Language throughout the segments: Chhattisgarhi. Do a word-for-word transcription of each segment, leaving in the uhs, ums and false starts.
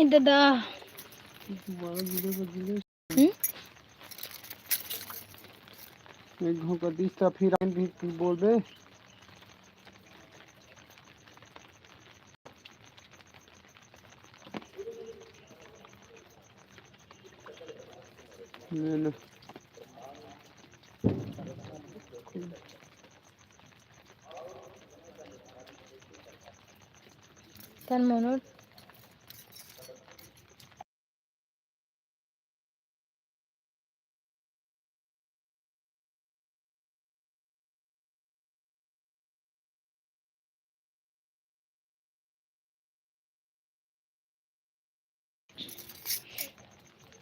दादा। बारह वीडियो को वीडियो। हम्म? एक घंटा दिस त फिर आइन भी बोलबे। ले ले। तन मोनोट।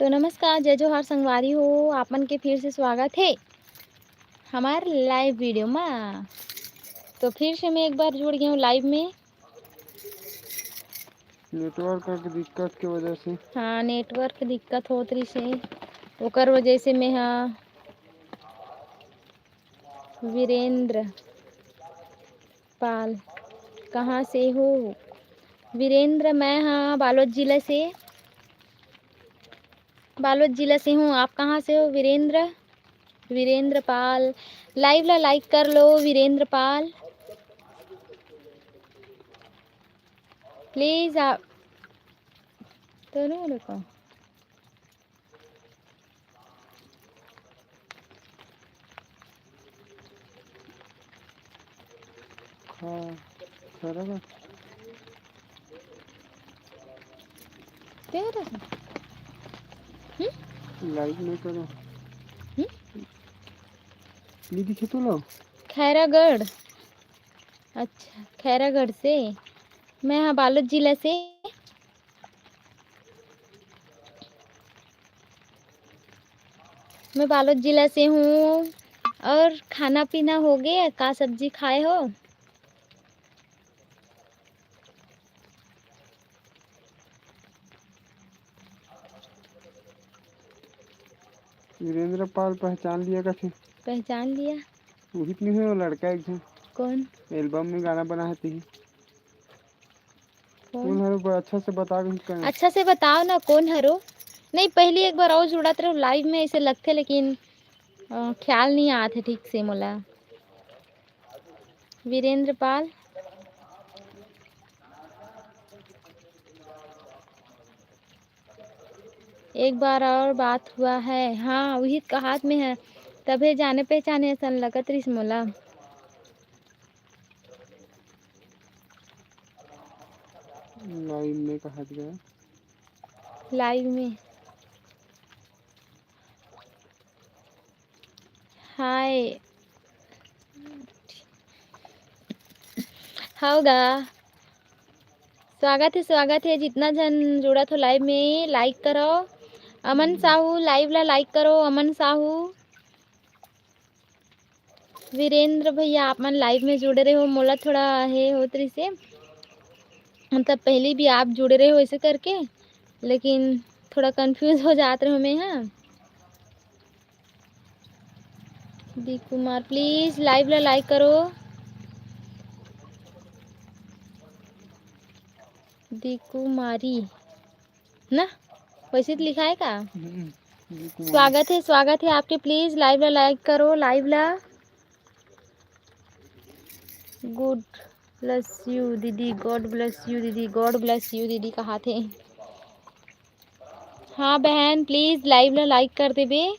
तो नमस्कार, जय जोहार संगवारी हो, आप मन के फिर से स्वागत हे हमार लाइव वीडियो मा। तो फिर से मैं एक बार जुड़ गया हूँ लाइव में। नेटवर्क के दिक्कत के वजह से। हाँ, नेटवर्क के दिक्कत होत रहिस हे, ओकर वजह से मैं हा वीरेंद्र पाल, कहाँ से हो? वीरेंद्र, मैं हाँ बालोद जिला से, बालोद जिला से हूँ। आप कहाँ से हो वीरेंद्र? वीरेंद्र पाल, लाइव ला लाइक कर लो वीरेंद्र पाल प्लीज। आप तो रुको। हाँ, खैरागढ़। तेरा है? हम्म? लाइक नहीं करो। हम्म? नहीं दिखे तो लो। खैरागढ़। अच्छा, खैरागढ़ से। मैं हाँ बालोद जिला से। मैं बालोद जिला से हूँ। और खाना पीना हो गया? का सब्जी खाए हो? वीरेंद्र पाल पहचान लिया कथे। पहचान लिया। उही तो नहीं है वो लड़का एक झन। कौन? एल्बम में गाना बना है तिही। कौन? कौन हरो? अच्छा से बता, कुछ कहें। अच्छा से बताओ ना, कौन हरो? नहीं, पहली एक बार और जुड़त रहो लाइव में, ऐसे लगथे, लेकिन, अ, ख्याल नहीं आत है ठीक से मोला। वीरेंद्र पाल। एक बार और बात हुआ है। हाँ, उही कहात में है, तभे जाने पहचाने असन लगत रहिस मोला। लाइव में कहात गया। लाइव में। हाय। हव गा। स्वागत है, स्वागत है। जितना झन जुड़त हो लाइव में, लाइक करो। अमन साहू, लाइव ला लाइक करो, अमन साहू। वीरेंद्र भैया, आप मन लाइव में जुड़े रहे हो, मोला थोड़ा हे होत रहिसे, मतलब पहले भी आप जुड़े रहे हो ऐसे करके, लेकिन थोड़ा कंफ्यूज हो जात रहे हो मैं, हाँ। दी कुमार, प्लीज लाइव ला लाइक करो। दी कुमारी ना, वैसे तो लिखा है का? हम्म, दी कुमारी। स्वागत है, स्वागत है आपके। प्लीज लाइव ला लाइक करो, लाइव ला। God bless you दीदी, God bless you दीदी, God bless you दीदी कहाथे। हाँ बहन, प्लीज लाइव ला लाइक कर देबे।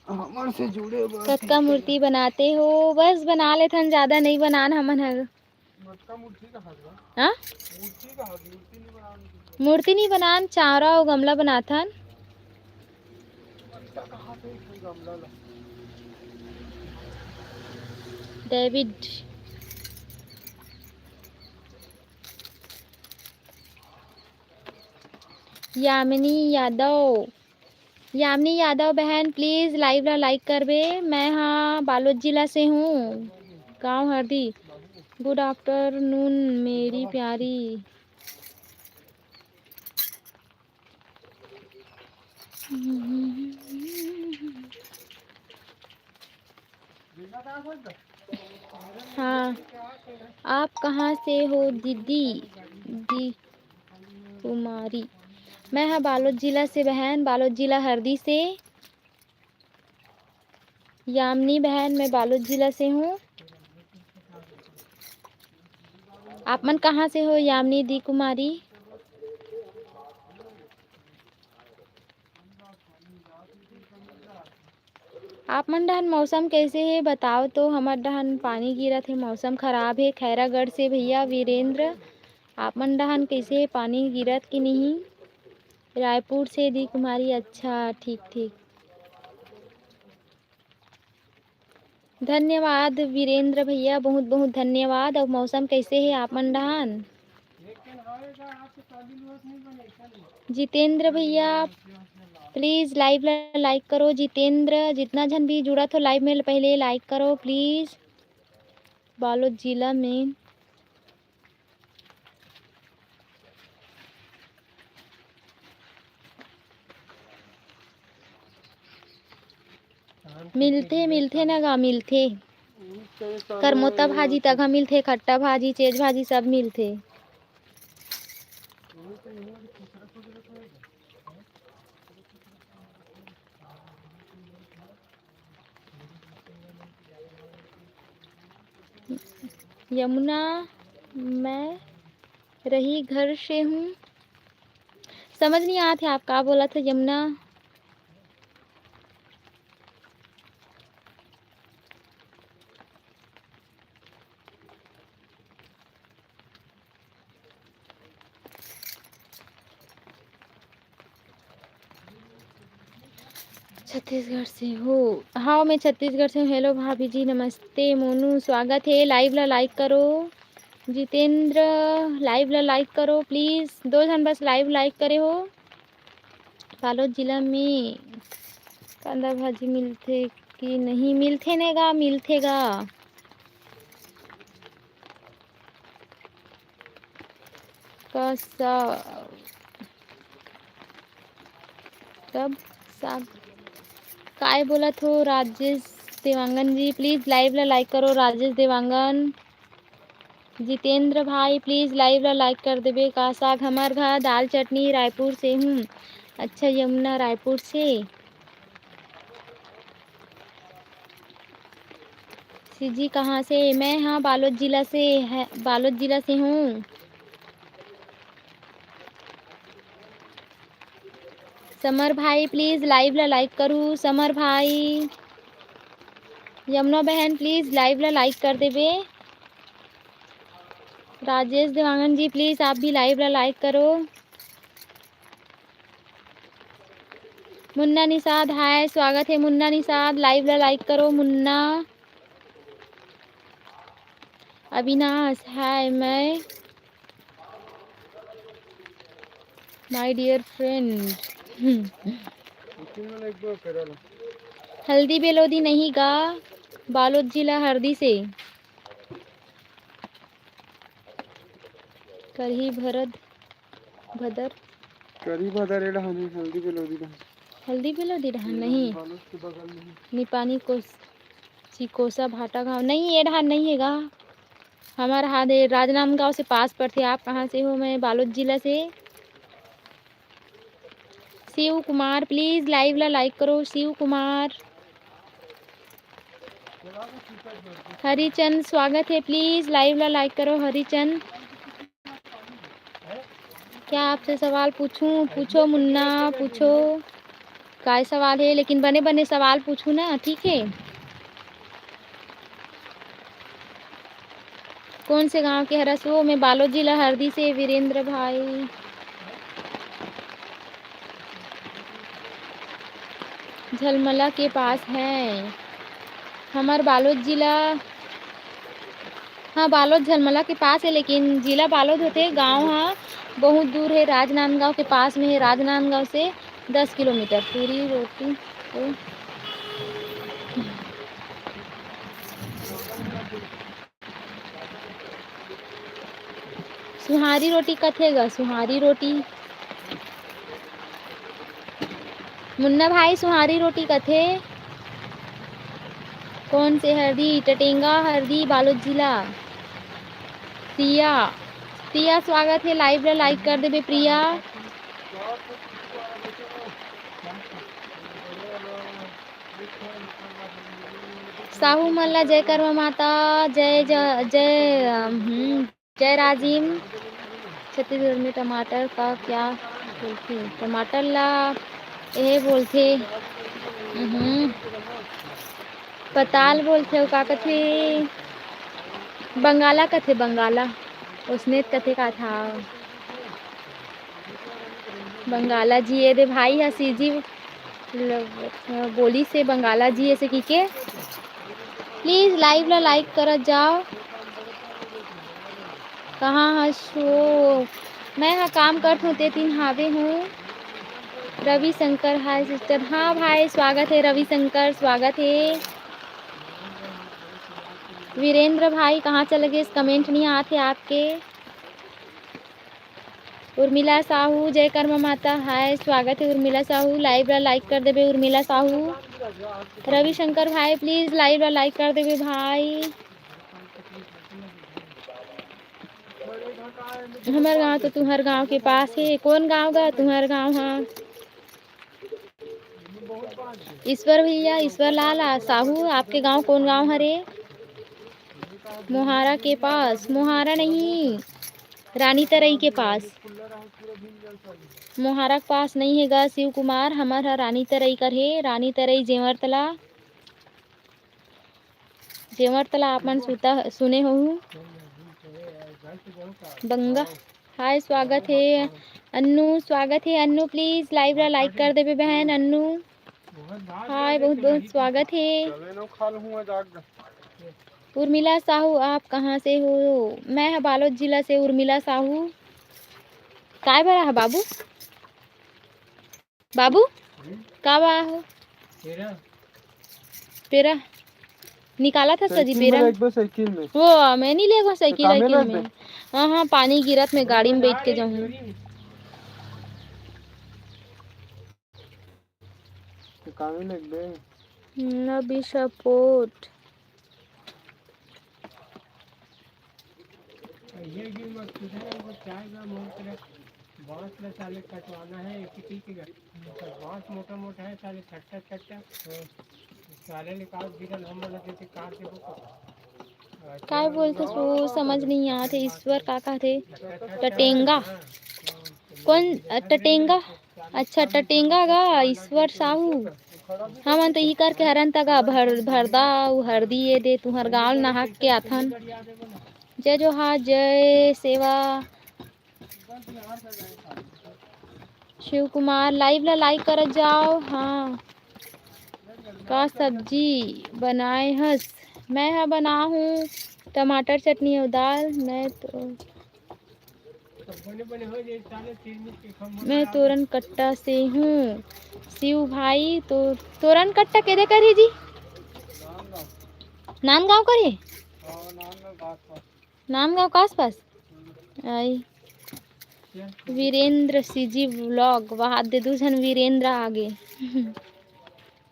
हमर से जुड़े बर कतका thank you। मूर्ति बनाते हो? बस बना लेथन, ज्यादा नहीं बनान हमन हर। हाँ? मूर्ति नहीं बनान, चारा अउ गमला बनाथन। डेविड। यामिनी यादव, यामिनी यादव बहन, प्लीज लाइव ला लाइक करबे। मैं हा बालोद जिला से हूँ, गांव हरदी। गुड आफ्टरनून मेरी प्यारी। हाँ, आप कहाँ से हो दीदी? दी कुमारी। मैं हा बालोद जिला से बहन, बालोद जिला हरदी से। यामिनी बहन, मैं बालोद जिला से हूँ। आप मन कहाँ से हो यामिनी दी कुमारी? आप मन डहन मौसम कैसे हे बताओ तो। हमर डहन पानी गिरत हे, मौसम खराब हे। खैरागढ़ से भैया वीरेंद्र, आप मन डहन कैसे हे, पानी गिरत कि नहीं? रायपुर से दी कुमारी, अच्छा, ठीक ठीक। धन्यवाद वीरेंद्र भैया, बहुत बहुत धन्यवाद। अउ मौसम कैसे हे आप मन डहान? जितेंद्र भैया, प्लीज लाइव ला लाइक करो। जितेंद्र, जितना झन भी जुड़त हो लाइव में, पहले लाइक करो प्लीज। बालोद जिला में मिलथे, मिलथे ना गा, मिलथे। करमोता भाजी तघा मिलथे, खट्टा भाजी, चेज भाजी सब मिलथे। यमुना, मैं रही घर से हूँ। समझ नहीं आत हे आप का बोलत हो यमुना। छत्तीसगढ़ से हो? हाँ, मैं छत्तीसगढ़ से हूँ। हेलो भाभी जी, नमस्ते। मोनू, स्वागत हे। लाइव ला लाइक करो। जितेंद्र, लाइव ला लाइक करो प्लीज। दो झन बस लाइव लाइक करे हो। बालोद जिला में कांदा भाजी मिलथे कि नहीं? मिलथे ने गा, मिलथे गा। का सा-, तब साग काय बोलत हो राजेश देवांगन जी? प्लीज लाइव ला लाइक करो राजेश देवांगन। जितेंद्र भाई, प्लीज लाइव ला लाइक कर देबे का? साग हमर घर, दाल चटनी, रायपुर से हूँ। अच्छा यमुना, रायपुर से। सीजी कहाँ से? मैं हाँ बालोद जिला से है, बालोद जिला से हूँ। समर भाई, प्लीज लाइव ला लाइक करू। समर भाई, यमुना बहन, प्लीज लाइव ला लाइक कर देबे। राजेश देवांगन जी, प्लीज आप भी लाइव ला लाइक करो। मुन्ना निषाद, हाय, स्वागत हे मुन्ना निषाद। लाइव ला लाइक करो मुन्ना। अविनाश, हाय, मैं my dear friend। हल्दी बेलोदी नहीं गा, बालोद जिला हरदी से। करही भरद भदर। करही भदर ए डहान हे, हल्दी बेलोदी डहान। हल्दी बेलोदी डहान ये नहीं। बालोद के बगल में ही। निपानी कोस-, चिकोसा भाटा गांव नहीं, ए डहान नहीं हे गा। हमर हा दे राजनांदगांव से पास पड़थे। आप कहाँ से हो? मैं बालोद जिला से। शिव कुमार, प्लीज लाइव ला लाइक करो। शिव कुमार, हरिचंद, स्वागत हे, प्लीज लाइव ला लाइक करो हरिचंद। क्या आपसे सवाल पूछूं? पूछो मुन्ना, पूछो। काय सवाल हे, लेकिन बने बने सवाल पूछू ना, ठीक हे? कौन से गांव के हरस वो? मैं बालोद जिला हरदी से, वीरेंद्र भाई। झलमला के पास है हमर बालोद जिला। हाँ, बालोद झलमला के पास है, लेकिन जिला बालोद होते, गांव हा बहुत दूर है, राजनांदगांव के पास में है। राजनांदगांव से दस किलोमीटर। पूरी रोटी तो सुहारी रोटी कथे गा, सुहारी रोटी। मुन्ना भाई, सुहारी रोटी कथे। कौन से हरदी? टटेंगा हरदी, बालोद जिला। प्रिया, प्रिया स्वागत हे, live ला like कर देबे प्रिया। साहू मन ला जय कर्मा माता, जय ज-, जय, अम, हम्म, जय राजिम। छत्तीसगढ़ में टमाटर का क्या बोलथे? टमाटर ला एहे बोलथे, हम्म, पताल बोलथे, अउ का कथे? बंगाला कथे, बंगाला। ओसने कथे का था? बंगाला जी, ये दे भाई ह सीजी ल-, बोली से बंगाला जी ऐसे की के। Please live ला like करत जाओ। कहाँ हस वो? मैं हा काम करत हूँ, ते तीन हावे हूँ। Ravishankar, hi sister। हाँ भाई, स्वागत है रविशंकर, स्वागत है। वीरेंद्र भाई कहाँ चले गेस? Comment नहीं आत हे आपके। उर्मिला साहू, जय कर्मा माता, hi, स्वागत है उर्मिला साहू। Live ला like कर देबे उर्मिला साहू। रविशंकर भाई, please live ला like कर देबे भाई। हमर गांव तो तुहर गांव के पास हे। कौन गांव गा तुहर गांव हा? ईश्वर भैया, ईश्वर लाल आ, साहू, आपके गांव कौन गांव हरे? मोहारा के पास? मोहारा नहीं, रानी तरई के पास। मोहारा के पास नहीं हे गा शिव कुमार, हमर ह रानी तरई कर हे, रानी तरई जेवर तला। जेवर तला आप मन सुता, सुने होहू। बंगा, hi, स्वागत हे। अन्नू, स्वागत हे अन्नू, please live ला like कर देबे बहन अन्नू। Hi, बहुत बहुत स्वागत हे। उर्मिला साहू, आप कहाँ से हो? मैं ह बालोद जिला से, उर्मिला साहू। काय बरा ह बाबू? बाबू, का बा हो? पेरा। पेरा निकाला था सजी पेरा। एक बार साइकिल में। वो मैं नहीं लेगो साइकिल, साइकिल में। हाँ, हाँ, पानी गिरत में गाड़ी में बैठ के जाऊँ। तो कामे लगबे। नबी सपोर्ट। ये भी मत पूछो, वो चाय का मोर तरफ बांस ला साले कटवाना है, एक ही चीज का। बांस मोटा मोटा है, साले छट्टा छट्टा। साले निकाल गिरल, हम बोला जैसे काट के वो। काय बोलथस वो समझ नहीं आत हे। ईश्वर का कहथे? टटेंगा। कौन, अ, टटेंगा? अच्छा, टटेंगा गा ईश्वर साहू। हमन तो ई करके हरन तगा भर-, भरदा, उ हरदी ये दे, तुहर गाँव नहाक के आथन। जय जोहार, जय सेवा। शिव कुमार, live ला like करत जाओ। हाँ, का सब्जी बनाए हस? मैं ह बनाहूँ टमाटर चटनी अउ दाल। मैं तो मैं तोरन कट्टा से हूँ शिव भाई। तो तोरन कट्टा केदे कर ही जी? नांदगांव कर ही? नांदगांव के आसपास। आई वीरेंद्र सीजी vlog, वहाँ दे दू झन वीरेंद्र आगे।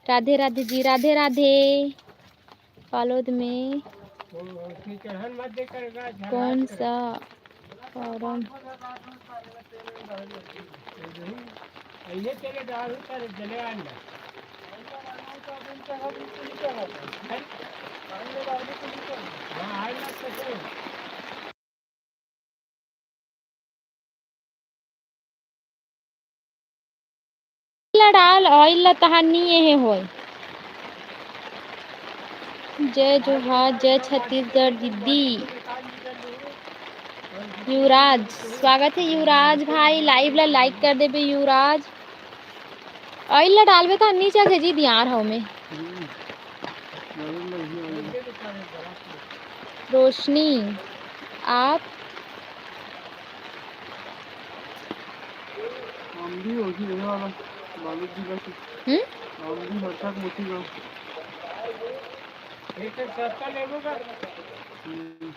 राधे राधे जी, राधे राधे। बालोद में कौन सा फार्म? ला डाल, oil ला तहार नी एहे होय। जय जोहार, जय छत्तीसगढ़ दीदी। युवराज, स्वागत है युवराज भाई, live ला like कर देबे युवराज। Oil ला डालबे त नी चलथे जी, दियार हव में। रोशनी, आप? आमदी होही ये वाला, बालू जिला के। हम्म? आमदी हरसा के मोती गाँव। एक एक सस्ता लेबो का? हम्म।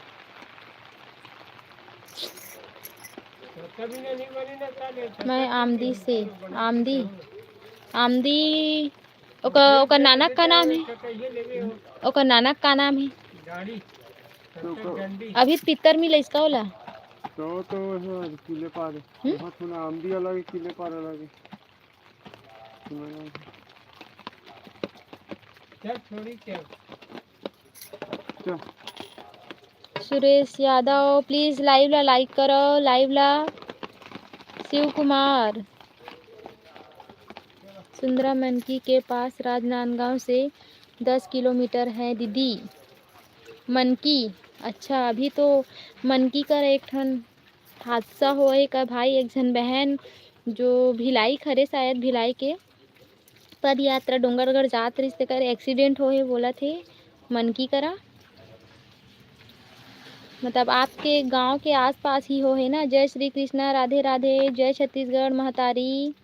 सस्ता भी नहीं बनी ना, का ले? मैं आमदी से, आमदी, आमदी। ओकर, ओकर नाना का नाम है? ओकर नाना का नाम है? अभी पित्तर मिलइस का ओला? तो, तो किले पार है। हम्म? बहुत होना आमदी अलग है, किले पार अलग है। चल, छोड़ी, चल। चल। सुरेश यादव, please live ला like करो, live ला। शिव कुमार, सुंदरा मनकी के पास राजनांदगांव से दस किलोमीटर है दीदी। मनकी, अच्छा, अभी तो मनकी कर एक ठन हादसा होए का भाई, एक झन बहन जो भिलाई खरे, शायद भिलाई के पदयात्रा डोंगरगढ़ जात रहिस, तेकर accident होहे बोलत हे मनकी करा। मतलब आपके गांव के आसपास ही होहे ना। जय श्री कृष्णा, राधे राधे, जय छत्तीसगढ़ महतारी।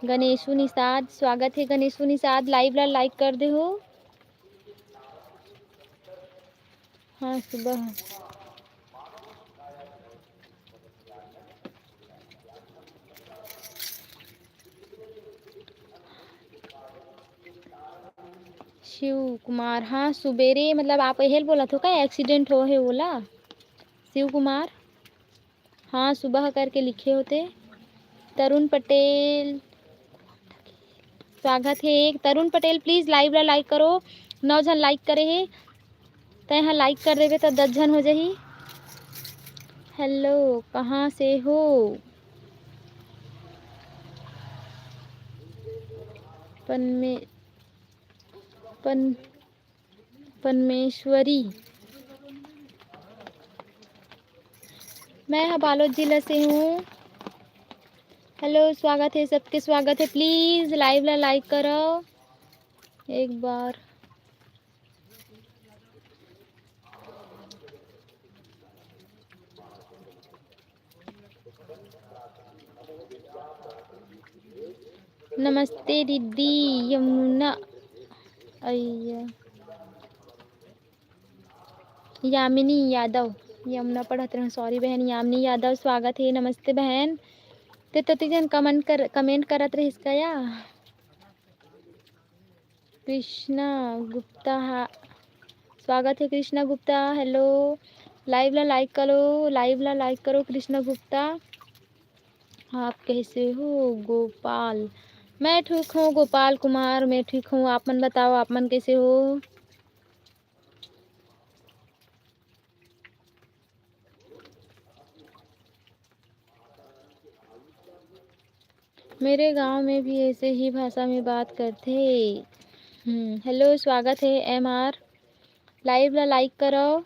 गणेशु निषाद, स्वागत है गणेशु निषाद, live ला like कर दे हो। हाँ, सुबह। शिव कुमार, हाँ, सुबेरे, मतलब, आप एहल बोलत हो का, accident हो हे ओला? शिव कुमार, हाँ, सुबह करके लिखे होते। तरुण पटेल, स्वागत है। तरुण पटेल, please live ला like करो। नौ झन like करे हे, तैं हा like कर देबे त दस झन हो जाही। Hello, कहाँ से हो? पनमे-, पन-, पनमेश्वरी। मैं हा बालोद जिला से हूँ। Hello, स्वागत है, सबके स्वागत है। Please live ला like करो एक बार। नमस्ते दीदी यमुना, अइया, यामिनी यादव, यमुना पढ़त रहूं, sorry बहन, यामिनी यादव, स्वागत है, नमस्ते बहन। ते तो तीजन comment कर, comment करत रहिस का या? कृष्णा गुप्ता, हा, स्वागत है कृष्णा गुप्ता। Hello, live ला like करो, live ला like करो कृष्णा गुप्ता। आप कैसे हो गोपाल? मैं ठीक हूँ गोपाल कुमार, मैं ठीक हूँ। आप मन बताओ, आप मन कैसे हो? मेरे गांव में भी ऐसे ही भाषा में बात करथे। हम्म, hello, स्वागत है एम आर। Live ला like करो।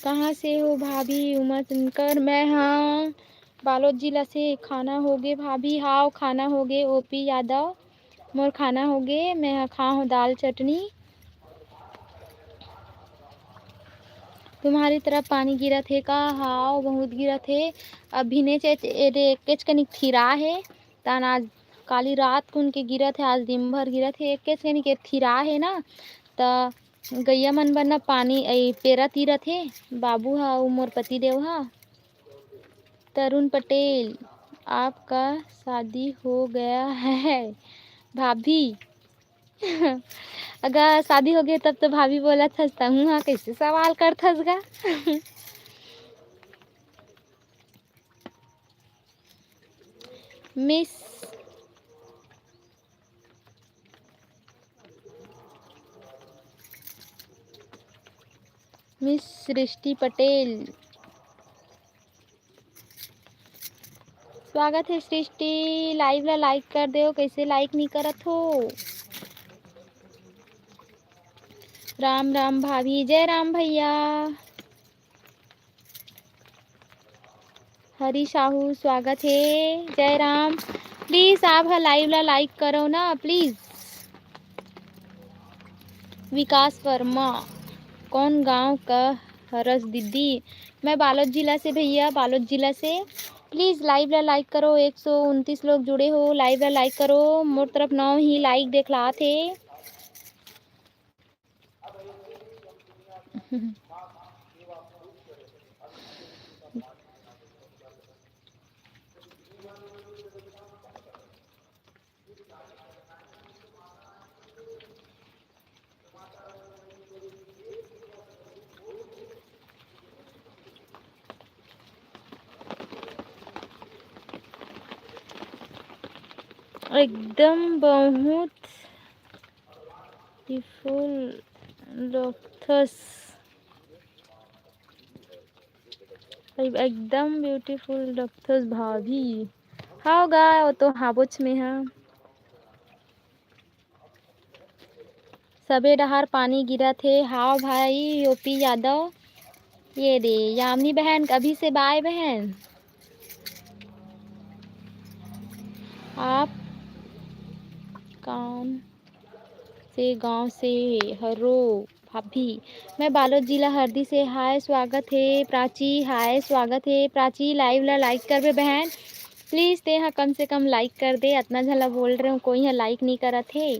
कहाँ से हो भाभी? उमा शंकर, मैं हाँ बालोद जिला से। खाना होगे भाभी? हाव, खाना होगे। ओपी यादव, मोर खाना होगे, मैं हा खा हूँ दाल चटनी। तुम्हारी तरफ पानी गिरत हे का? हाव, बहुत गिरत हे। अभी ने चे-, एदे एकेच कनिक थिरा हे, तान आज काली रात कुन के गिरत हे, आज दिन भर गिरत हे, एकेच कनिक ए थिरा हे ना, त गैया मन बर ना पानी, ए, पेरा तीरत हे, बाबू हा अउ मोर पति देव हा। तरुण पटेल, आपका शादी हो गया है भाभी? अगर शादी हो गया तब तो भाभी बोलत हस, तहूँ हा कैसे सवाल करत हस गा? मिस, मिस सृष्टि पटेल, स्वागत है सृष्टि। Live ला like कर देव, कैसे like नहीं करत हो? राम राम भाभी, जय राम भैया। हरी साहू, स्वागत है। जय राम। Please आप हा live ला like करो ना, please। विकास वर्मा, कौन गांव का हरस दीदी? मैं बालोद जिला से भैया, बालोद जिला से। Please live ला like करो, एक सौ उनतीस लोग जुड़े हो, live ला like करो। मोर तरफ नौ ही like देखलात हे। एकदम बहुत beautiful लगथस। एकदम beautiful लगथस भाभी। हव गा, वो तो हावोच में हा। सबे डहार पानी गिरत हे। हाव भाई ओपी यादव। ये दे यामिनी बहन, अभी से बाय बहन। आप कौन से गांव से हरो भाभी? मैं बालोद जिला हरदी से। हाय, स्वागत हे प्राची। हाय, स्वागत हे प्राची। Live ला like करबे बहन, please। ते हा कम से कम like कर दे, अतना झन ला बोल रहे हो, कोई हा like नहीं करत हे।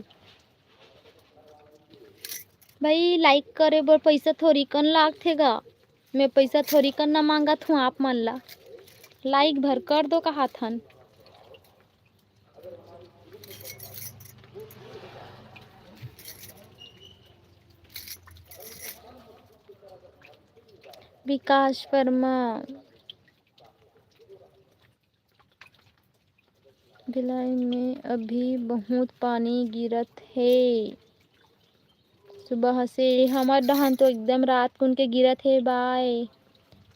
भाई, like करे बर पैसा थोरी कन लागथे गा। मैं पैसा थोरी कन ना मांगत हूँ आप मन ला, like भर कर दो कहाथन। विकास वर्मा। भिलाई में अभी बहुत पानी गिरत हे। सुबह से हमर डहान तो एकदम रात कुन के गिरत हे बाय।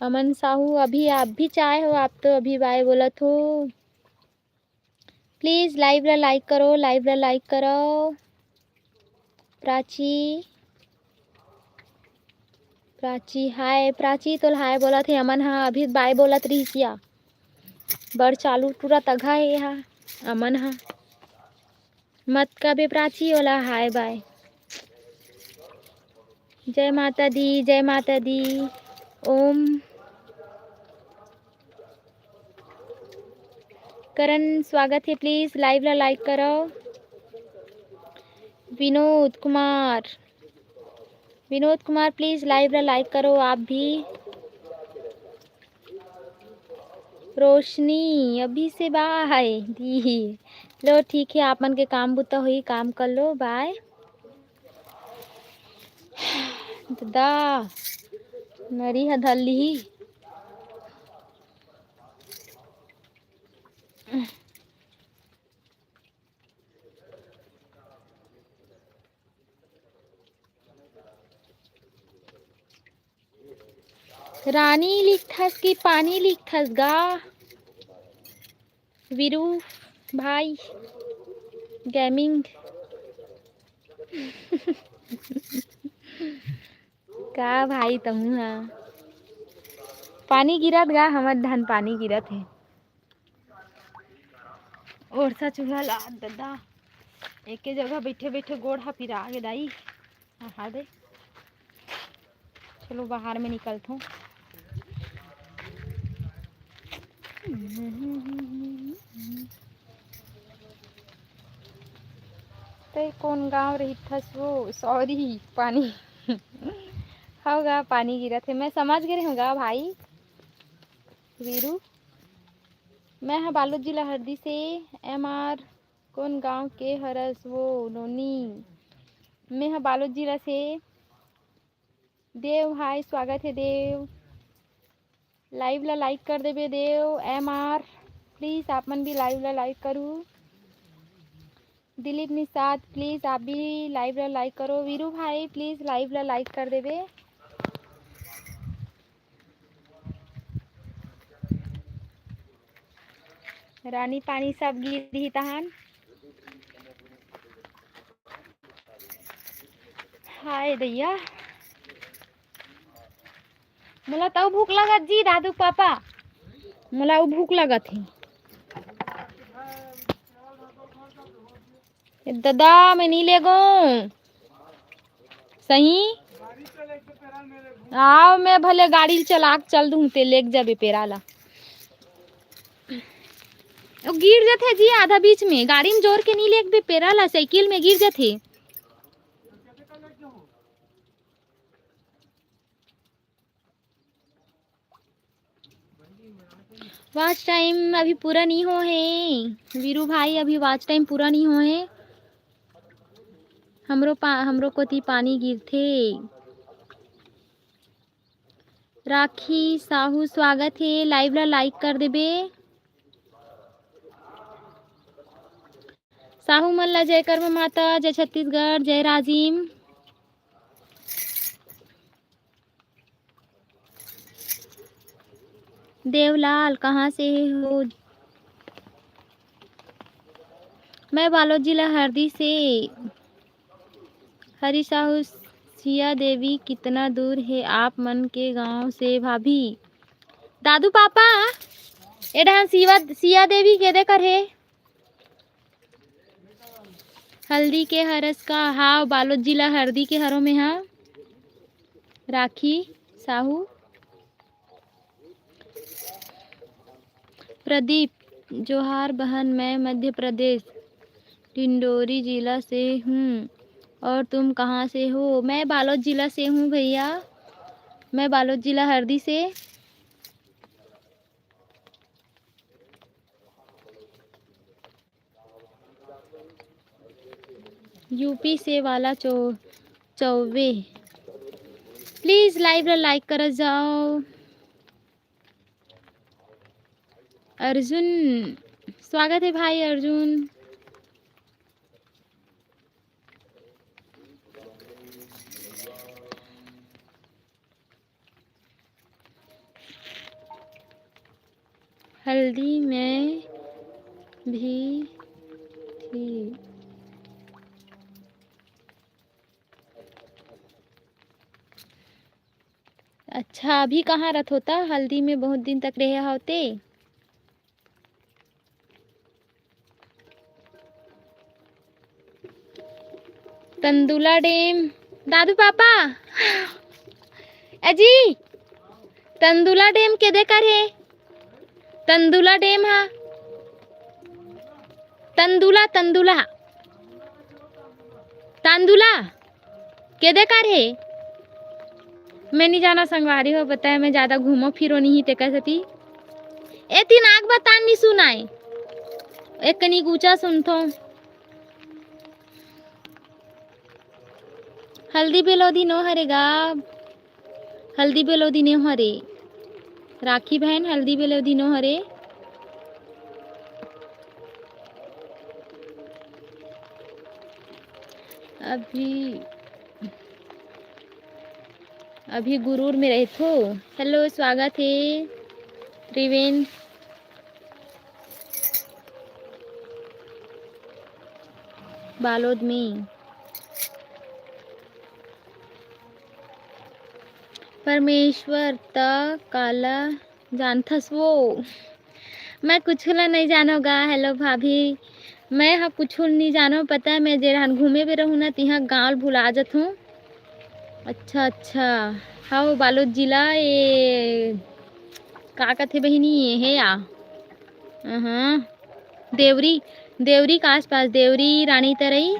अमन साहू, अभी आप भी चाय हो, आप तो अभी बाय बोलत हो। Please live ला like करो, live ला like करो। प्राची, प्राची हाय। प्राची तोल हाय बोलत हे, अमन हा अभी बाय बोलत रहिस या। बड़ चालू टूरा तघा हे हा अमन हा। मत कबे प्राची ओला हाय बाय। जय माता दी, जय माता दी। ओम करण, स्वागत हे, please live ला like करो। विनोद कुमार, विनोद कुमार, please live ला like करो आप भी। रोशनी, अभी से बाय दी। लो ठीक है, आप मन के काम बुता होई, काम कर लो, बाय। ददा, नरी ह धर लिही। रानी लिखथस कि पानी लिखथस गा? वीरू भाई gaming। का भाई तहूँ हा? पानी गिरत गा, हमर धन पानी गिरत हे। ओरसा चूल्हा ला ददा, एके जगह बैठे बैठे गोड़ हा पिरा गे दाई। हाँ, हाँ दे। चलो बाहर में निकलथों। तै कौन गांव रहिथस वो? Sorry, पानी। हव गा, पानी गिरत हे। मैं समझ गे रहेंव गा भाई वीरू। मैं ह बालोद जिला हरदी से। एम आर कौन गांव के हरस वो? नोनी। मैं ह बालोद जिला से। देव भाई, स्वागत हे देव। Live ला like कर देबे देव। एम आर, please आप मन भी live ला like करू। दिलीप निषाद, please आप भी live ला like करो। वीरू भाई, please live ला like कर देबे। रानी पानी सब गिरही तहान। हाय दैया, मोला तऊ भूख लगत जी, दादू पापा, मोला अऊ भूख लगत हे। ए ददा, मैं नी लेगो। सही? आव, मैं भले गाड़ी ल चला के चल दूं, ते लेग जाबे पेरा ला। ओ गिर जथे जी आधा बीच में, गाड़ी में जोर के नी लेगबे पेरा ला, साइकिल में गिर जथे। Watch time अभी पूरा नी हो हे वीरू भाई, अभी watch time पूरा नी हो हे। हमरो पा-, हमरो कोती पानी गिरथे। राखी साहू स्वागत हे, live ला like कर देबे। साहू मन ला जय कर्मा माता, जय छत्तीसगढ़, जय राजिम। देवलाल, कहाँ से हो? मैं बालोद जिला हरदी से। हरी साहू, सिया देवी कितना दूर है आप मन के गांव से भाभी? दादू पापा, ए डहन सिया, सिया देवी के दे कर हे। हल्दी के हरस का? हाव, बालोद जिला हरदी के हरो में हा। राखी साहू। प्रदीप, जोहार बहन, मैं मध्य प्रदेश, डिंडोरी जिला से हूँ। और तुम कहाँ से हो? मैं बालोद जिला से हूँ भैया, मैं बालोद जिला हरदी से। यूपी से वाला चौ-, चौबे। प्लीज लाइव ला लाइक कर जाओ। अर्जुन, स्वागत है भाई अर्जुन। हल्दी में भी थी। अच्छा, अभी कहाँ रथोता? हल्दी में बहुत दिन तक रहे होते। तंदुला डेम, दादू पापा, अजी, तंदुला डेम के दे कर हे? तंदुला डेम हा, तंदुला, तंदुला, तंदुला। के दे कर हे? मैं नहीं जाना संगवारी हो, बताए मैं ज्यादा घूमो फिरो नहीं ते कह सती। ए तीन आग बतान नहीं सुनाए, एक कनी ऊंचा सुनथो। हल्दी बेलोदी नो हरे गा, हल्दी बेलोदी नो हरे। राखी बहन, हल्दी बेलोदी नो हरे। अभी, अभी गुरूर में रहथो। हेलो, स्वागत है त्रिवेन बालोद में। परमेश्वर त काला जानथस वो? मैं कुछु ला नहीं जानो गा। हेलो भाभी, मैं हा कुछु नहीं जानो, पता है, मैं जेरहन घूमे बे रहूँ ना, तिहा गाँव भुला जथूँ। अच्छा, अच्छा, हाव, बालोद जिला, ए, का कथे बहिनी, ये हे या? अहाँ, देवरी, देवरी के आसपास, देवरी, रानी तरई।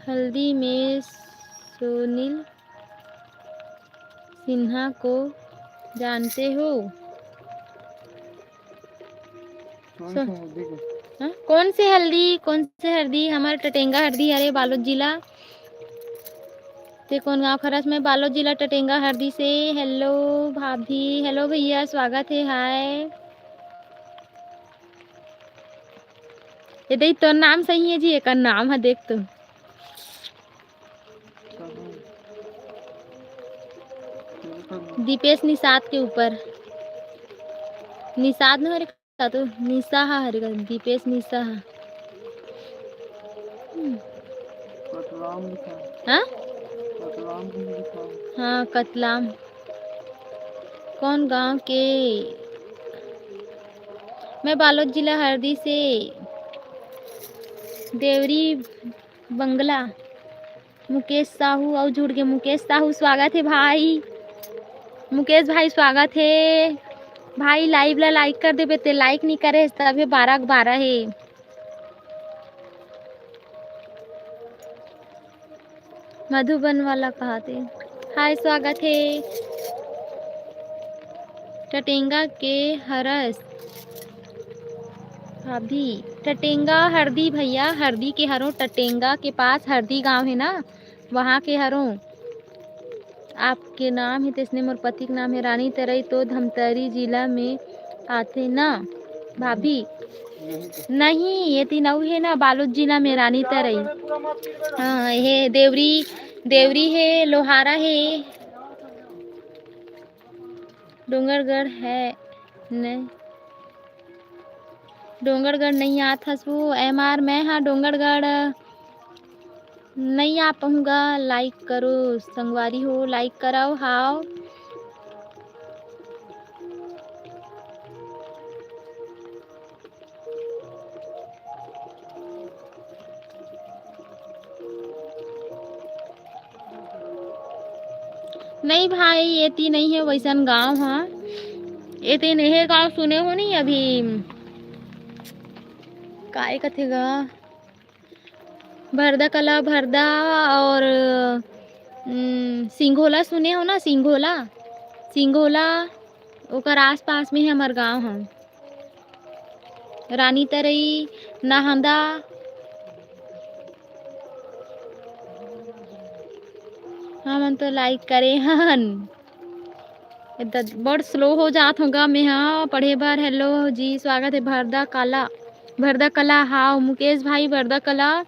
हल्दी में सुनील सिन्हा को जानते हो? कौन सो- से हल्दी को? हाँ? कौन से हल्दी, कौन से हल्दी? हमार टटेंगा हल्दी हरे, बालोद जिला। ते कौन गांव खरस में? बालोद जिला, टटेंगा हल्दी से। हेलो भाभी, हेलो भैया, स्वागत है। हाय। ये दे, तो नाम सही है जी, एक नाम है, देख तो। दीपेश निषाद के ऊपर। निषाद न हरे का तो, निशा हा हरे का, दीपेश निशा हा। हम्म। कतलाम लिखा है। हाँ? कतलाम भी लिखा है। हाँ, कतलाम। कौन गांव के? मैं बालोद जिला हरदी से, देवरी बंगला। मुकेश साहू अउ जुड़ गे। मुकेश साहू, स्वागत हे भाई। मुकेश भाई, स्वागत हे भाई। Live ला like कर देबे, ते like नहीं करे हस, तभे बारह के बारह हे। मधुबन वाला कहाते। हाय, स्वागत हे। टटेंगा के हरस भाभी, टटेंगा हरदी भैया, हरदी के हरों, टटेंगा के पास हरदी गांव है ना, वहाँ के हरों। आपके नाम हे, तइसने मोर पति के नाम हे रानी तरई, तो धमतरी जिला में आथे ना भाभी? नहीं, ये तीन अउ हे ना, बालोद जिला में रानी तरई। हाँ, हे देवरी, देवरी हे, लोहारा हे, डोंगरगढ़ हे, नहीं। डोंगरगढ़ नइ आत हस वो, एम आर, मैं हा डोंगरगढ़ नइ आ पाहूँगा। लाइक करो संगवारी हो, लाइक कराओ। हाव। नहीं भाई, एती नहीं हे वैसन गांव हा। एती नहीं हे गांव, सुने हो नहीं अभी? काय कथे गा? भरदा कला, भरदा और, उम, सिंघोला सुने हो ना? सिंघोला, सिंघोला ओकर आसपास में हे हमर गांव हा। रानी तरई, नहंदा। हमन तो लाइक करे हन। ए त बड़ स्लो हो जात हों गा मैं हा पढ़े बर। हेलो जी, स्वागत हे भरदा कला, भरदा कला। हाव मुकेश भाई, भरदा कला।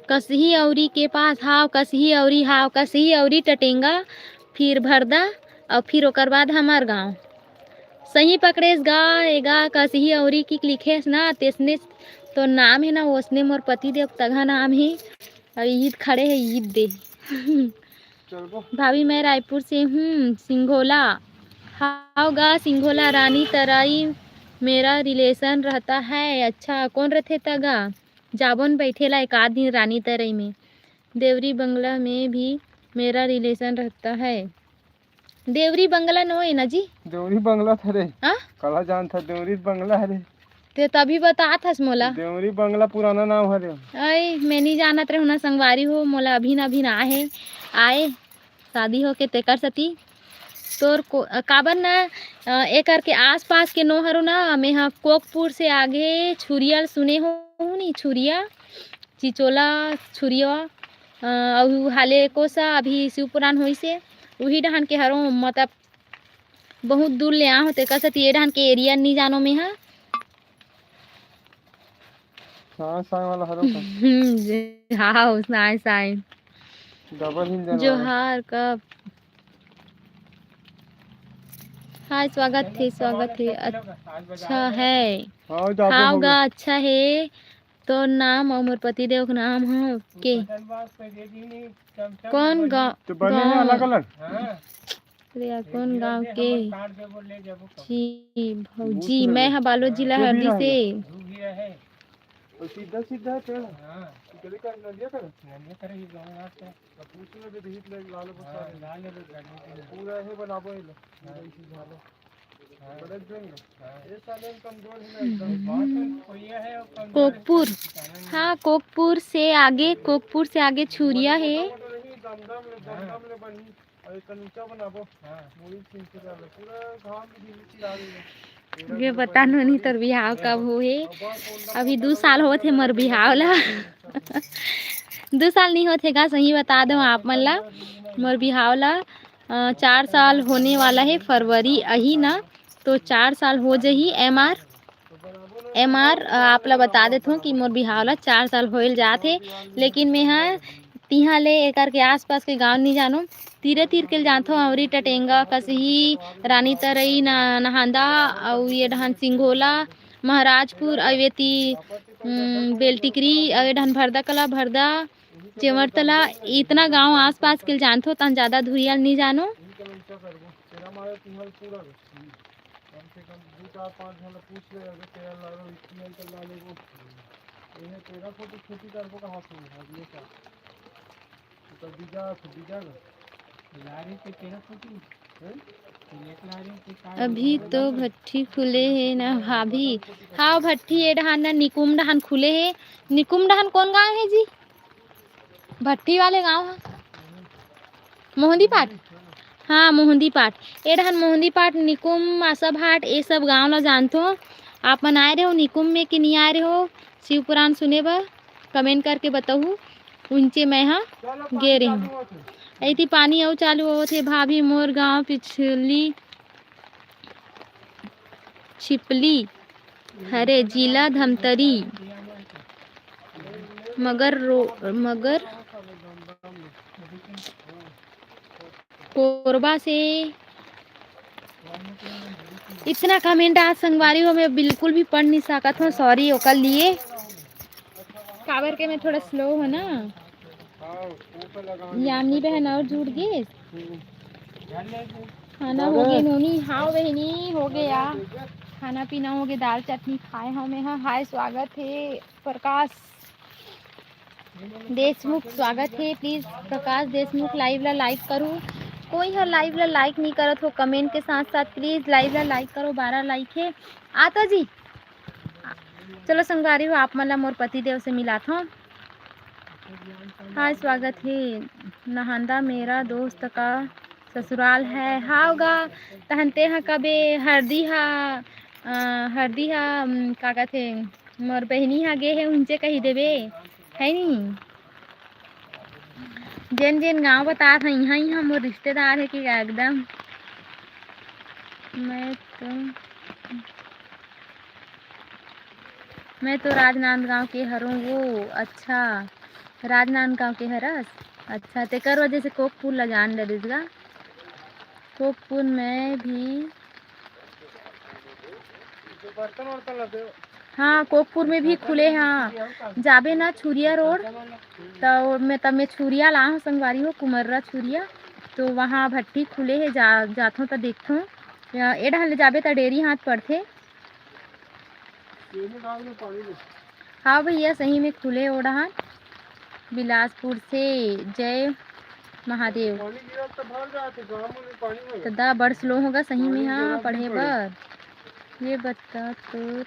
कसही औरी के पास, हाव, कसही औरी, हाव, कसही औरी टटेंगा, फिर भरदा, अउ फिर ओकर बाद हमर गांव। सही पकड़ेस गा, एगा कसही औरी की लिखेस ना, तेसने तो नाम हे ना, ओसने मोर पति देव तघा नाम हे। अउ ईद खड़े हे, ईद दे। चलबो। भाभी, मैं रायपुर से हूँ, सिंघोला। हाव गा, सिंघोला, रानी तरई मेरा रिलेशन रहता है। अच्छा, कोन रथे तगा? जाबोन बैठे ला एक आध दिन रानी तरई में। देवरी बंगला में भी मेरा रिलेशन रहता है। देवरी बंगला नोय ना जी? देवरी बंगला था रे। हाँ? काला जानथा, देवरी बंगला हरे। ते तभी बतात हस मोला। देवरी बंगला पुराना नाम हरे। अई, मैं नहीं जानत रहूँ ना संगवारी हो, मोला अभी ना, अभी ना आए, आए शादी होके तेकर सती। तोर को, अ, काबर ना, अ, एकर के आसपास के नोहरो ना, मेहा कोकपुर से आगे छुरिया ल सुने हो नहीं, छुरिया, चिचोला, छुरिया, अ, अउ हाले कोसा अभी शिवपुरान होइसे, उही डहान के हरो, मतलब बहुत दूर ले आ होते, कस ये डहान के एरिया नहीं जानो मेहा। साय साय वाला हरो का? हम्म, जे, हाँ, साय साय। डबल हिंजन वाला। जोहार कब? हाय, स्वागत हे, स्वागत हे। अच्छा है। हाँ, जाबो हाव होगा। गा, अच्छा हे। तोर नाम अउ मोर पतिदेव के नाम हो के? कौन गाँव? तो बने हैं गाँव? अलग-अलग। अरे यार, कौन गाँव के? जी भौजी, मैं ह बालोद जिला हरदी से। तो सीधा सीधा है पेड़। हाँ। इधर का नदिया कर। नदिया कर ही गाँव ना से। अब पूछ लो भी भीत ले लालो बता हाँ, दे। लालो भी गाड़ी के। पूरा है बनाबो ये लो। हाँ। इसी झालो। हाँ। बड़े देंगे। हाँ। ये साले हम कमजोर है ना एकदम। हम्म। कोकपुर। हाँ, कोकपुर से आगे, कोकपुर से आगे छुरिया है। दमदम ले, दमदम ले बनी। ये बता नोनी, तोर बिहाव कब होहे? अभी दू साल होत हे मोर बिहाव ला। दू साल नहीं होत हे गा, सही बता दो आप मन ला। मोर बिहाव ला, अ, चार साल होने वाला है, फरवरी अही ना, तो चार साल हो जही। एम आर एम आर, अ, आप ला बता देथों कि मोर बिहाव ला चार साल होइल जात हे, लेकिन मेंहा तिहाँ ले एकर के आसपास के गांव नी जानों। तीरे तीर के जानथों, अमरी, टटेंगा, कसही, रानी तरई, न-, नहांदा, अउ ये डहान सिंगोला, महाराजपुर, अउ ये ती, उम, बेलटिकरी, अउ ये डहान भरदा कला, भरदा, चेवरतला, इतना गांव आसपास के जानथों, तहां जादा धुरिया ल नी जानों। कम से कम दू चार पाँच झन ला पूछ ले, अगर तेरा ला लो, इतनी अंतर ला लेगो। ये तेरा फोटो खेती करबो कहाँ से है, ये क्या? तो बीजा, बीजा ना। लारी के तेरा फोटो? हैं? अभी तो भट्ठी खुले हे ना भाभी। हाँ, भट्ठी ए डहान ना निकुम डहान खुले हे। निकुम डहान कौन गांव हे जी? भट्टी वाले गांव ह मोहंदी पाट। हाँ, मोहंदी पाट। ए डहन मोहंदी पाट, निकुम, आशाभाट, ए सब गांव ला जानथों। आप मन आए रहो निकुम में कि नहीं आए रहो शिव पुराण सुने बर, comment करके बताहू। उंचे मैं हा गे रही हूँ। ऐती पानी अउ चालू होत हे भाभी, मोर गांव पिछली छिपली हरे, जिला धमतरी। मगर रो-, मगर कोरबा से इतना comment आज संगवारी हो, मैं बिल्कुल भी पढ़ नहीं सकत हूँ, sorry ओकर लिए, काबर के मैं थोड़ा slow हूँ ना। यामिनी बहन और जुड़ गे। खाना हो गे नोनी? हाँ बहिनी, हो गे। खाना पीना हो गे, दाल चटनी खाए हव मैं हा। हाय, स्वागत हे प्रकाश देशमुख, स्वागत हे। Please प्रकाश देशमुख live ला like करू। कोई ह live ला like नहीं करत हो comment के साथ साथ, please live ला like करो। बारह like हे। आता जी, चलो संगवारी हो, आप मन ला मोर पति देव से मिलात हव। हाय, स्वागत हे। नहांदा मेरा दोस्त का ससुराल है। हाव गा, तहन ते ह कबे हरदी हा, अ, हरदी हा, अम, का कथे, मोर बहिनी हा गे हे, उंचे कही देबे, है नी? जेन जेन गांव बतात हन, इहाँ इहाँ मोर रिश्तेदार हे कि एकदम। मैं तो मैं तो राजनांदगांव के हरों वो। अच्छा, राजनांदगांव के हरस? अच्छा, तेकर वजह से कोकपुर ला जान डरिस गा। कोकपुर में भी, हाँ, कोकपुर में भी खुले, हाँ। जाबे ना छुरिया रोड, तो मैं, तब मैं छुरिया ला हूँ संगवारी हो, कुमर्रा छुरिया, तो वहाँ भट्टी खुले हे, जा, जाथों तो देखथों। या, ए डहन ले जाबे त डेरी हाथ पड़थे। हाँ भैया, सही में खुले ओ डहन। बिलासपुर से जय महादेव। त दा बड़ slow होगा सही में, हाँ, पढ़े बर। ये बता तो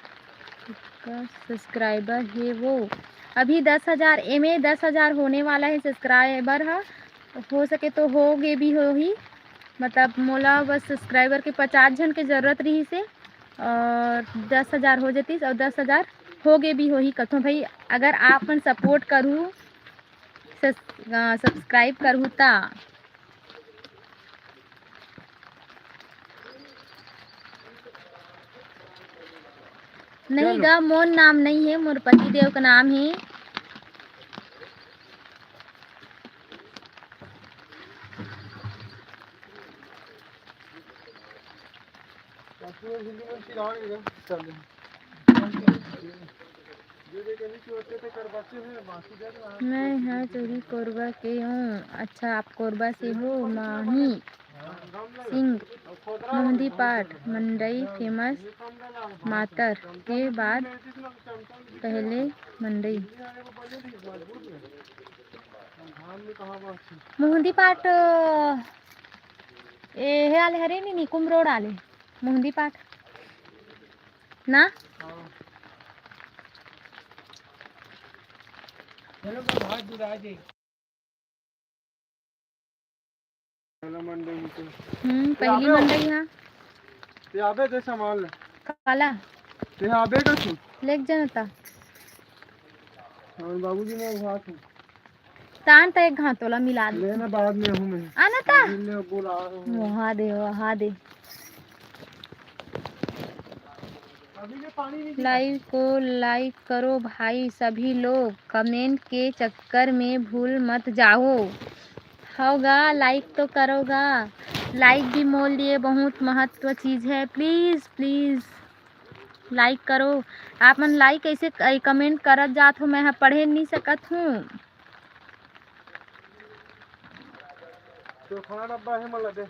कितना subscriber हे वो? अभी दस हजार, एमे दस हजार होने वाला है subscriber हा। हो सके तो हो गे भी होही, मतलब मोला बस subscriber के पचास झन के जरूरत रहिस हे और दस हजार हो जतिस और दस हजार हो गे भी होही कथों भाई। अगर आप मन support करहू, सस-, अ, subscribe करहू ता। नहीं गा, मोर नाम नहीं है, मोर पति देव का नाम है। मैं हा चोरी कोरबा के हूँ। अच्छा, आप कोरबा से हो? माही सिंह, मोहंदी पाट मंडई famous मातर के बाद पहले मंडई। मोहंदी पाट, ए, हे आले हरे नी, निकुम रोड आले, मोहंदी पाट ना। हम्म, पहली मंडई हा। ते आबे दे सामान ले। काला? ते आबे का तू? लेके जाना ता। और बाबूजी ने भात है। तान त एक घात तोला मिला दे। लेना बाद में हूँ मैं। आना ता। अभी ले बोला रहा हूँ। वहा दे, वहा दे। अभी ले पानी नहीं दिया। Live को like करो भाई सभी लोग, comment के चक्कर में भूल मत जाओ। होगा, like तो करोगा, like भी मोर लिए बहुत महत्व चीज है। Please, please like करो। आप मन like कैसे, comment करत जात हो, मैं ह पढ़े नहीं सकत हूँ। तो खाना डब्बा है, मला दे।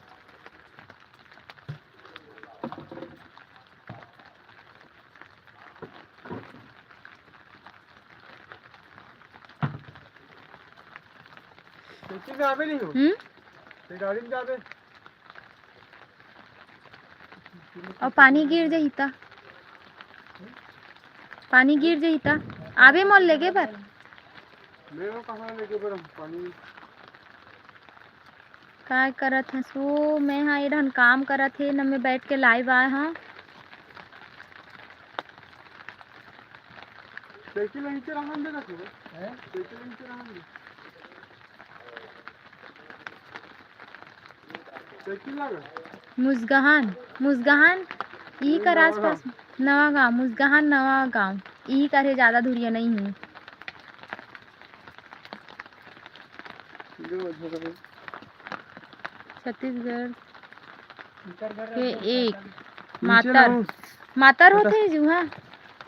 स्कूटी में आवे नहीं हो? हम्म? ये गाड़ी में जावे? अउ पानी गिर जही त? पानी गिर जही त? आबे मोल लेगे बर? मैं वो कहाँ लेगे बर पानी? काय करत हस वो? मैं हा ए डहन काम करत हे न, मैं बैठ के live आए हा। साइकिल नीचे रहन दे ना तू। हैं? साइकिल नीचे रहन दे। साइकिल लगा। मुजगहान, मुजगहान, ई ये कर नवा आसपास। गाँव। नवा गाँव, मुजगहान नवा गाँव, ई करे ज्यादा दूरिया नहीं है। जो है। छत्तीसगढ़ के एक नीचे मातर, लाओ। मातर बेटा। होथे जुहा,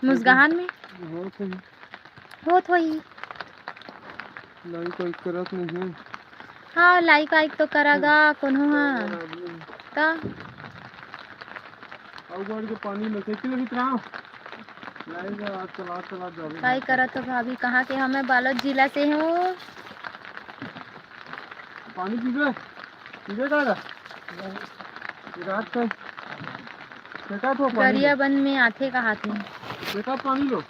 मुजगहान में। होत होही। होत होही। लाइक वाइक करत नहीं है। हाँ, लाइक वाइक तो करा गा कोनो हा। त अउ गाड़ी के पानी में साइकिल भी चलाओ। लाइक आज चला, चला जावे। काय करत हो भाभी, कहाँ के? हमें बालोद जिला से हूँ। पानी पीबे? पीबे का गा? रात का फेंका तो पानी गरिया लो। बन में आथे कहाथे। बेटा पानी लो।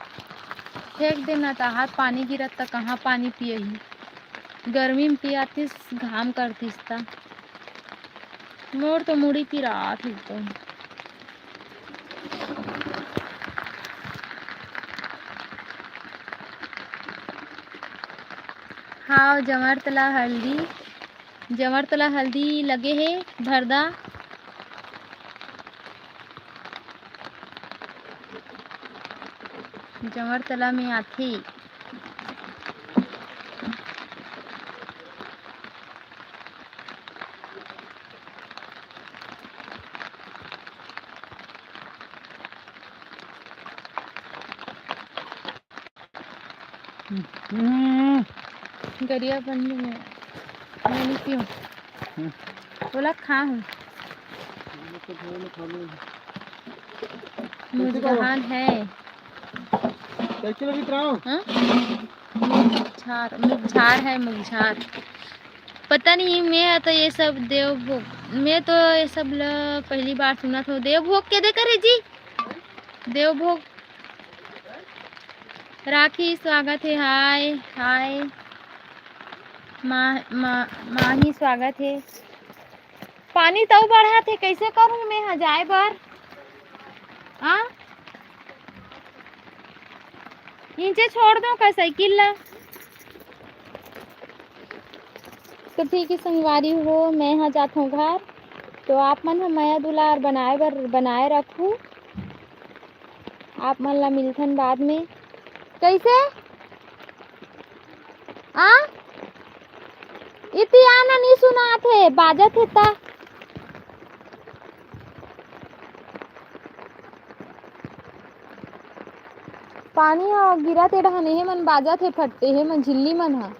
फेंक देना ताहार पानी गिरत त कहाँ पानी पियही? गर्मी में पियातिस, घाम करतिस त। मोर तो मुड़ी पिरात हे एकदम। हाव, जमरतला हल्दी, जमरतला हल्दी लगे हे, भरदा। जमरतला में आथे। हम्म। गरिया बन में मैं नहीं पीऊँ। हम्म। बोला खा हूँ। मुजगहान है। कैसे लगी इतना? हाँ? मुगझार, मुगझार है, मुगझार। पता नहीं, मैं तो ये सब देवभोग, मैं तो ये सब ल पहली बार सुनत हूँ। देवभोग के दे करे जी? देवभोग। राखी, स्वागत हे। हाय, हाय। मा-, मा-, माही, स्वागत हे। पानी तऊ बढ़त हे, कइसे करूँ मैं ह जाए बर? आ? नीचे छोड़ दो का साइकिल ला? तो ठीक है संगवारी हो, मैं ह जात हूँ घर। तो आप मन ह मया दुलार बनाए बर, बनाए रखू। आप मन ला मिलथन बाद में। कैसे? आ? इतियाना नी सुनात हे, बाजत हे ता। पानी ह गिरत हे डहन, एहे मन बाजत हे फट्टे, एहे मन झिल्ली मन ह।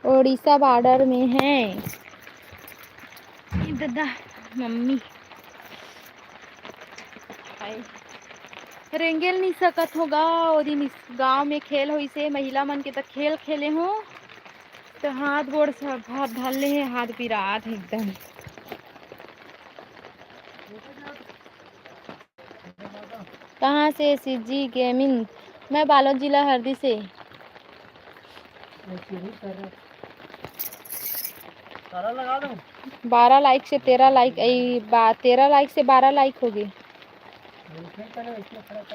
उड़ीसा बॉर्डर में है। ए ददा, मम्मी। हाय। रेंगेल नहीं सकत होगा, ओ दिन इस गांव में खेल होइसे, महिला मन के त खेल खेले हो, तो हाथ गोड़ सब हाथ धर ले है, हाथ पिरात है एकदम। कहाँ से सीजी गेमिंग? मैं बालोद जिला हरदी से। बारह लाइक से तेरह लाइक, ए, बा-, तेरह लाइक से बारह लाइक हो गए।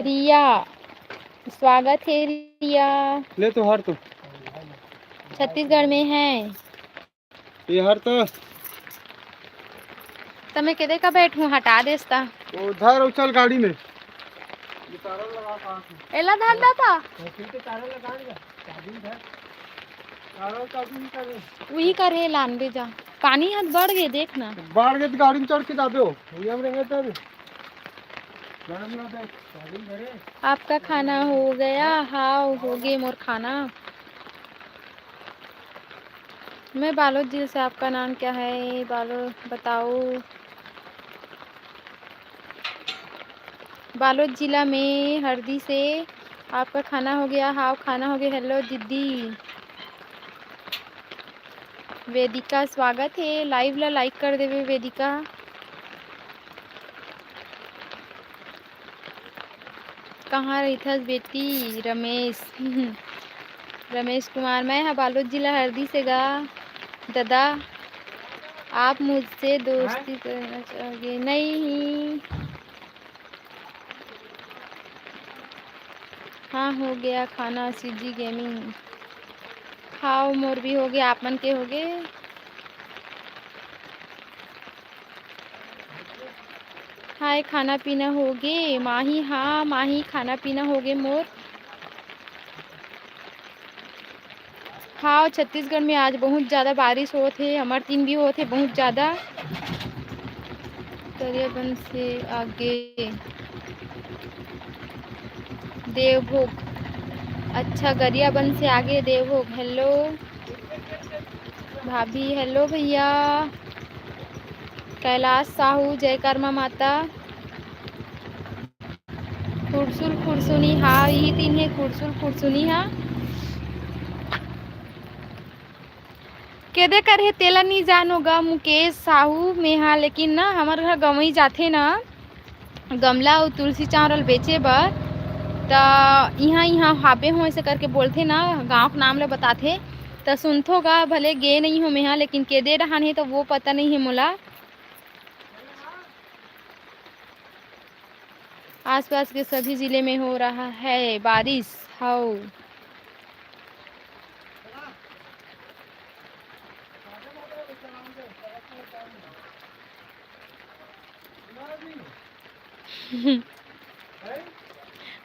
रिया, स्वागत है रिया। ले तो हर तो। छत्तीसगढ़ में है। ये हर तो। त मैं केदे का बैठूं, हटा देस ता। वो धर और चल गाड़ी में। ये तारा लगा कहाँ से? एला धर दा था। साइकिल के तारा लगा दे, चाबी धर। तारा चाबी निकाल ले। वही कर हे, लान दे जा। पानी हाथ बढ़ गए, देख ना। बढ़ गए तो गाड़ी में चढ़ के जाबे हो। भैया हम रहेंगे तब। गाड़ी में बैठ, चाबी धरे। आपका खाना हो गया? हाँ, हो गए मोर खाना। मैं बालोद जिले से, आपका नाम क्या है? बालोद बताओ। बालोद जिला में हरदी से। आपका खाना हो गया? हाव, खाना हो गया। हेलो दीदी। वेदिका, स्वागत है। लाइव ला लाइक कर देवे वेदिका। कहाँ रहिथस बेटी? रमेश, रमेश कुमार, मैं ह बालोद जिला हरदी से गा ददा, आप मुझसे दोस्ती करना चाहोगे? नहीं। हाँ, हो गया खाना, सीजी गेमिंग। खाओ, मोर भी हो गया, आप मन के हो गए? हाय, खाना पीना हो गे माही? हाँ माही, खाना पीना हो गे मोर। हाँ, छत्तीसगढ़ में आज बहुत ज्यादा बारिश होत हे, हमर तीन भी होत हे बहुत ज्यादा। गरियाबंद से आगे देवभोग। अच्छा, गरियाबंद से आगे देवभोग। हेलो भाभी, हेलो भैया। कैलाश साहू, जय कर्मा माता। खुरसुल खुरसुनी, हाँ, यही तीन हे, खुरसुल खुरसुनी, हाँ। केदे कर हे तेला नी जानो गा मुकेश साहू, में हा, लेकिन ना हमर घर गंवई जाथे ना गमला अउ तुलसी चांवरल बेचे बर, त इहाँ इहाँ हाबे हो ऐसे करके बोलथे ना, गांव के नाम ले बताथे, त सुनथो गा, भले गे नहीं हो मेहा, लेकिन केदे डहान हे त वो पता नहीं है मोला। आसपास के सभी जिले में हो रहा है बारिश। हव।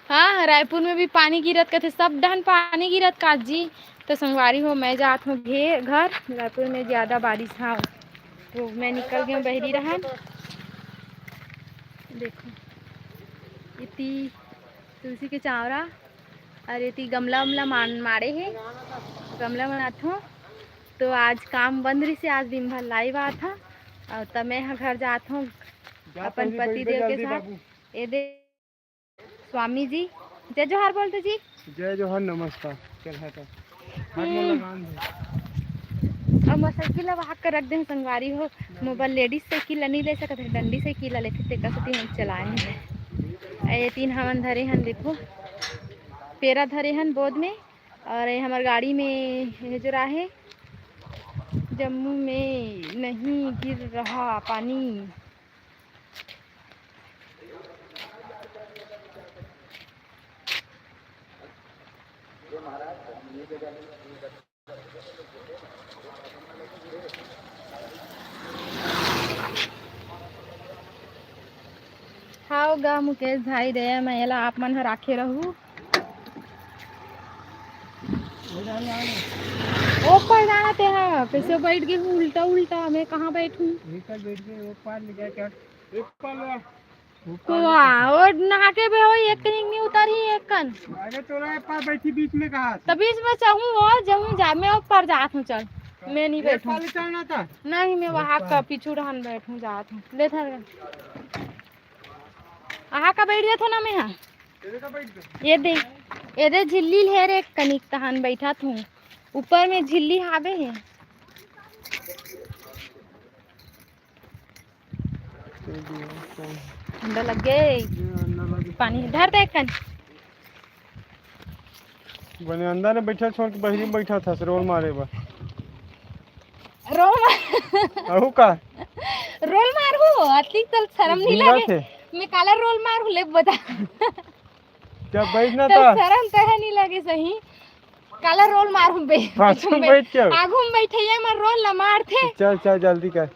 हाँ, रायपुर में भी पानी गिरत कथे, सब डहन पानी गिरत काजी। तो संगवारी हो, मैं जात हूँ घे-, घर। रायपुर में ज्यादा बारिश, हाँ, तो मैं निकल गई हूँ बहरी रहन। देखो, इति तुलसी के चावरा और इति गमला उमला मान-, मारे हे, गमला बनात हूँ। तो आज काम बंद रही से, आज दिन भर लाइव आत हूँ और तब मैं यहाँ घर जात हूँ अपन पति देव के साथ। ये दे स्वामी जी, जय जोहार बोल दो जी। जय जोहार, नमस्कार। चल हटा। हट, मोर हम्म। लगान दे। अब मोर साइकिल ला वहाँ कर रख देन संगवारी हो। मोबाइल लेडीज साइकिल ला नहीं ले सकत है, डंडी साइकिल ला लेते, तेकर सेती हम चलाए हैं। ये तीन हमन धरे हन, देखो, पेरा धरे हन बोध में, और ये हमर गाड़ी में ये जो रहा है, जम्मू में नहीं गिर रहा पानी। हाव गा मुकेश भाई, दया मया ला आप मन ह राखे रहू। ओ पर जाना ते हा, कैसे बैठ गई हूँ उल्टा उल्टा, मैं कहाँ बैठूँ? एक पर बैठ गई, ओ पार ले जाके। एक पार ले। वाह, वो नहा के भी हो, एक कनिक नहीं उतारी, एक कन। अरे तोरा एक पार बैठी बीच में कहा? तो बीच में चाहूँ वो, जहूँ जा, मैं ऊपर जात हूँ, चल। मैं नहीं एक बैठूँ। पार ले चलना था। नहीं, मैं वहाँ का पीछू रहन बैठूँ, जात हूँ। ले धर। आहा का बैठ जात हो ना मैं, हाँ। तेरे का बैठ गया। ये दे, ये दे झिल्ली ले रे, कनिक तहान बैठा तू। ऊपर में झिल्ली हावे है। ठंडा लग गए। ये अंडा लगे। पानी धर दे कन। बने अंदर में बैठा छोड़ के बहरी में बैठा था, रोल मारे बा। रोल मार। अहू का? रोल मार हो, अतिक तल शर्म नहीं लगे। मैं काला रोल मार हो, ले बता। क्या बैठना तो था? शर्म तो है नहीं लगे सही। काला रोल मार हूँ बे। पाछू में बैठ के। आगू में बैठे ये मर रोल ला मार थे। चल, चल, जल्दी कर।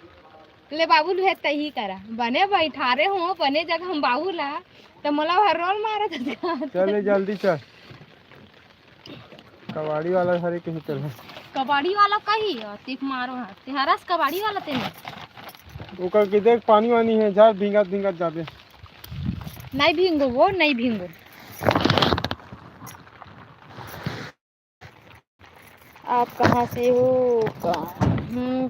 ले बाबू, लुहे तही करा। बने बैठारे हो, बने जगह हम बाबू ला। तो मोला हर रोल मारत हस का? चल, ले जल्दी चल। कबाड़ी वाला हरे कहीं चल। कबाड़ी वाला कही, अतिक मारो है। तेहरस कबाड़ी वाला तेने। ओकर के देख, पानी वानी है, झार भींगत भींगत जाबे। नहीं भींगो वो, नहीं भींगो। आप कहाँ से हो? का-, हम्म,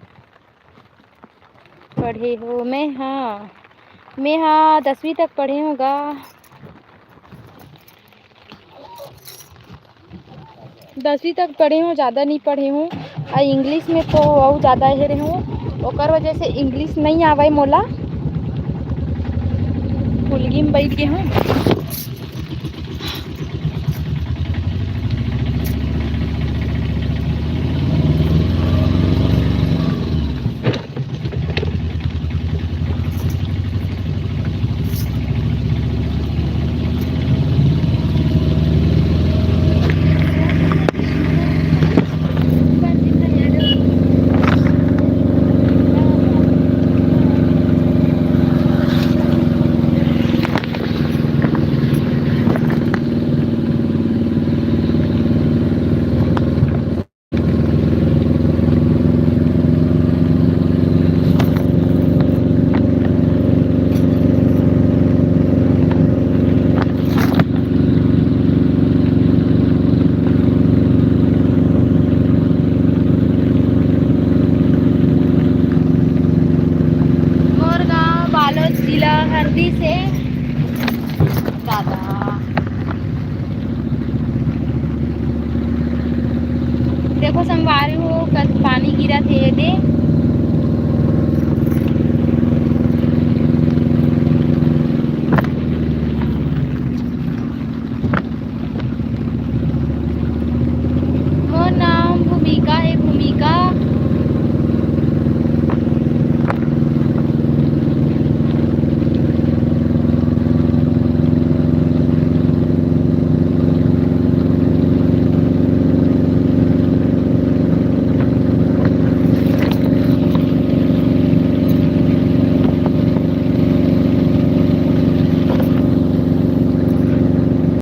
पढ़े हो? मैं, हाँ, मैं, हाँ, दसवीं तक पढ़े हूँ गा। दसवीं तक पढ़े हूँ, ज़्यादा नहीं पढ़े हूँ। आ इंग्लिश में तो अउ ज़्यादा हेरे हूँ, ओकर वजह से इंग्लिश नहीं आवे मोला। फुलगी में बैठ गए हूँ। संगवारी हो, कत पानी गिरत हे दे।